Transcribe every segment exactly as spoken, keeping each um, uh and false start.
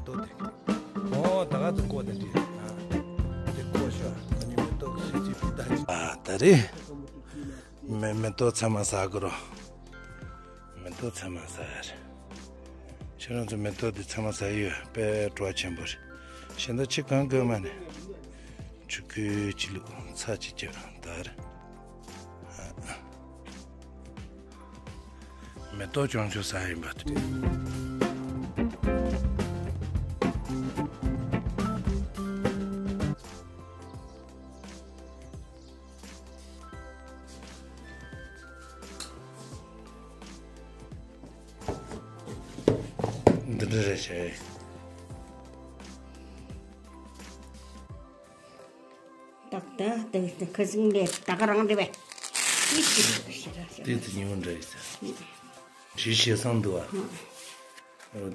ཏོག་དེ། ཨོ་ད་ག་ཚོད་བཀོག་དེ་འདྲི། ཨ་དེ་བཀོག་ཤོག་ཁོ་གཉིས་མེ་ཏོག་གི་སི་སི་པི་ད་ཅི། ཨ་ད་རེད། མེ་མེ་ཏོག་ཚང་མ་ཟ་དགོས་རོ། མེ་ཏོག་ཚང་མ་ཟ་ཡ་རེད། ཁྱེད་རང་ཚོ་མེ་ཏོག་འདི་ཚང་མ་ཟ་ཡོད་དཔེ་བྲོ་བ་ཆེན་པོ་རེད། གཞན་དག་ཅི་གང་དགོས་མ་ནས། ཆུ་ཁོལ་ཅི་ལུག་ཚ་ཅི་ཅི་རང་ད་རེད། མེ་ཏོག་ཅོང་ཆུ་ཟ་ཡིན་པ་དེ། འདི་འདྲ་རེད་ཤག་ཏག་ཏག་ཏག་ཏག་ཁ་སང་ལས་ད་ག་རང་རེད་པས། ཏིག་ཏིག་ཞེ་དྲག་ཞེ་དྲག་དེ་ཚོ་ཉུང་འདྲ་ཡིན་ས། ཞེ་ཞེ་སང་འདུག་ཨ། ཨོ།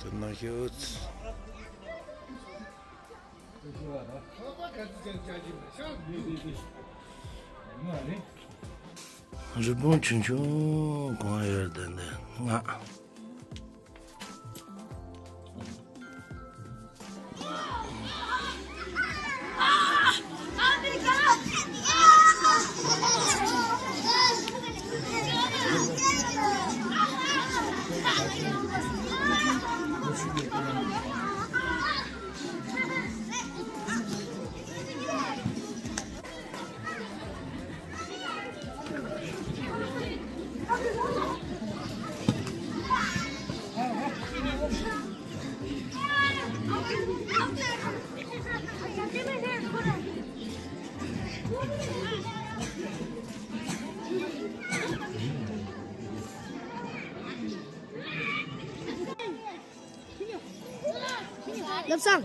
དེ་ན་ཤོད། རི་བོང་ཆུང་ཆུང་གང་ཡོད་དེ་འདི་ང་། ལབ་སང་།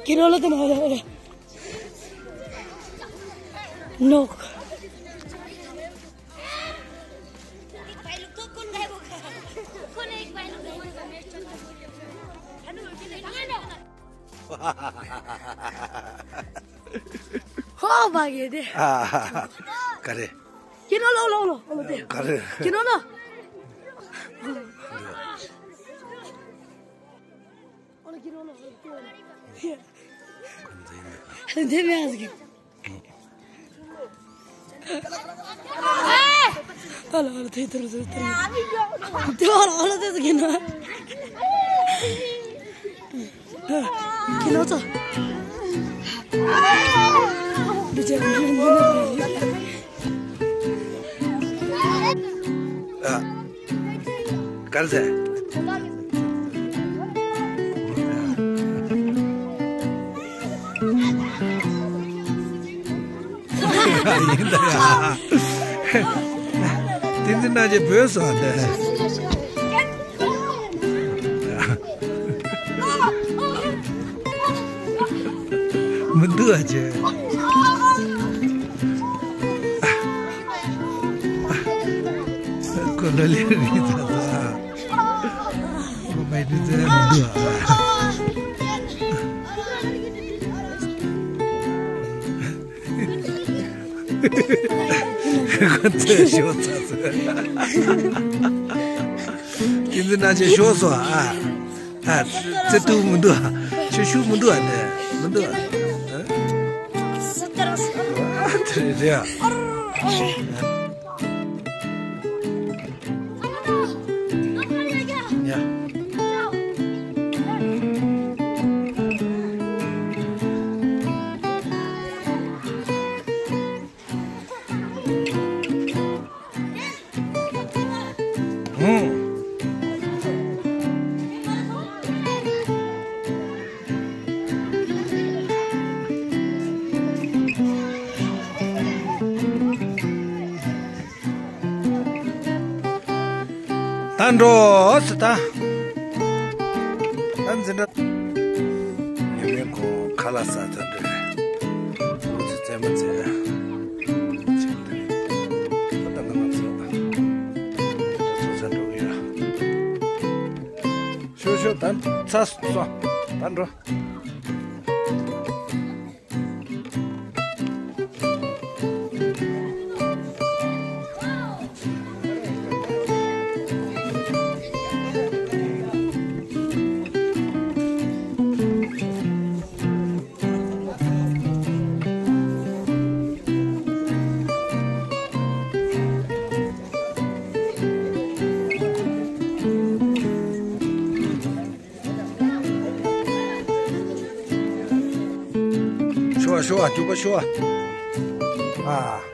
Kino lo tena wala wala. Nok. Ho ba ge de. Kare. Kino lo lo lo lo de. Kare. Kino lo. ག་རེ་ཟེར། ཡིན་ད་ཡ། བསྟན་འཛིན་རྣམ་རྒྱལ་བོད་སོང་ཨ་དེ། མི་འདུག་ཨ་ཅེ། ཁོ་ལོ་ལེ་རི་ཙ་ཙ། ཁོ་མའི་རི་ཙ་མི་འདུག་ཨ། ཁོ་ཚོས་ཤོག་ཚ་ཚ། ཁྱེད་ཚོ་ན་ཆེ་ཤོག་སོ་ཨ། ཨ། ཚེ་ཐུག་མི་འདུག་ཨ། ཆེ་ཤུགས་མི་འདུག་ཨ་ནི། མི་འདུག་ཨ། ཨ། དེ་རེད་ཨ། ཡ། ད་འགྲོ་སི་ད། ད་འཛིན་གྲྭ། ཉི་མའི་གོང་ཁ་ལག་ཟ་ཚར་འདྲ་རེད། འུ་ཚོ་རྩེད་མོ་རྩེ་ཡ། ད་ང་ཚོ་ཚོ་ཚ་འགྲོ་གི་ཡ། ཤོ་ཤོ་ད་ཚ་སོང་ད་འགྲོ། ཤོ་བ་ཤོ་བ་རྒྱུག་པ་ཤོ་བ། ཨ།